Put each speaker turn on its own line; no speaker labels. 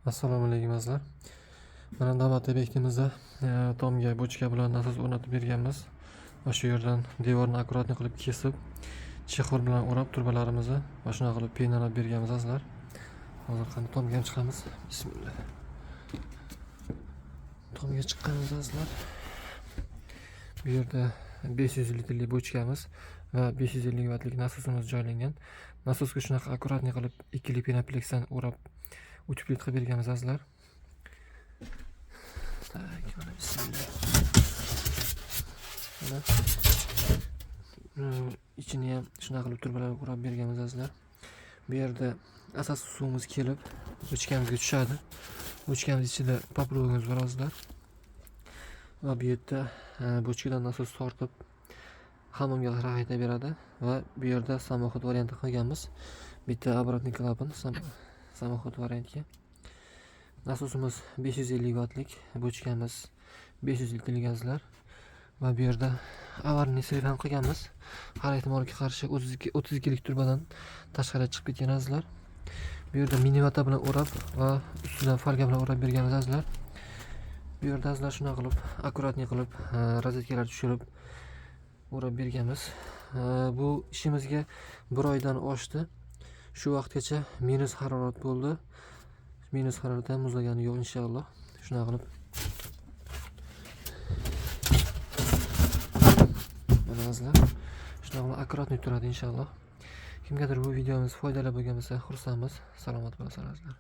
Assalomu alaykum azizlar. Mana navbat obyektimizda tomga bochka bilan nasos o'rnatib berganmiz. Va shu yerdan devorni akkuratно qilib kesib, chexol bilan o'rab turbalarimizni va shunaqa qilib penalab berganmiz azizlar. Hozir qani tomga ham chiqamiz. Bismillah. Tomga chiqqanmiz azizlar. Bu yerda 500 litrli bochkamiz va 550 vattlik nasosimiz joylangan. Nasosga shunaqa akkuratно qilib ikkili penoplexdan o'rab утеплить qilib berganmiz azizlar. Так, mana bismillah. Mana ichini ham shunaqa qilib turbalarga o'rab berganmiz azizlar. Bu yerda asosiy suvimiz kelib bochkamizga tushadi. Bochkamiz ichida poprogimiz bor azizlar. Va bu yerda bochkadan nasos tortib hammomga qarab haydab beradi va bu yerda samoxod varianti qilganmiz. Bitta обратный klapan samoxod variantga. Nasosimiz 550 vattlik, bochkamiz 500 litrlik azizlar. Va bu yerda аварийный свет ham qilganmiz. Har ehtimolga qarshi 32 32lik turbadan tashqariga chiqib ketgan azizlar. Bu yerda minivata bilan o'rab va ustidan folga bilan o'rab berganmiz azizlar. Bu yerda azizlar shunaqa qilib akkuratniy qilib rozetkalar tushirib o'rab berganmiz. Bu ishimizga bir oydan oshdi. Shu vaqtgacha minus harorat bo'ldi. Minus harorat ham muzlagani yo'q inshaalloh. Shunaqa qilib mana azizlar, shunaqa qilib akkuratniy turadi inshaalloh. Kimgadir bu videomiz foydali bo'lgan bo'lsa xursandmiz. Salomat bo'lasizlar azizlar.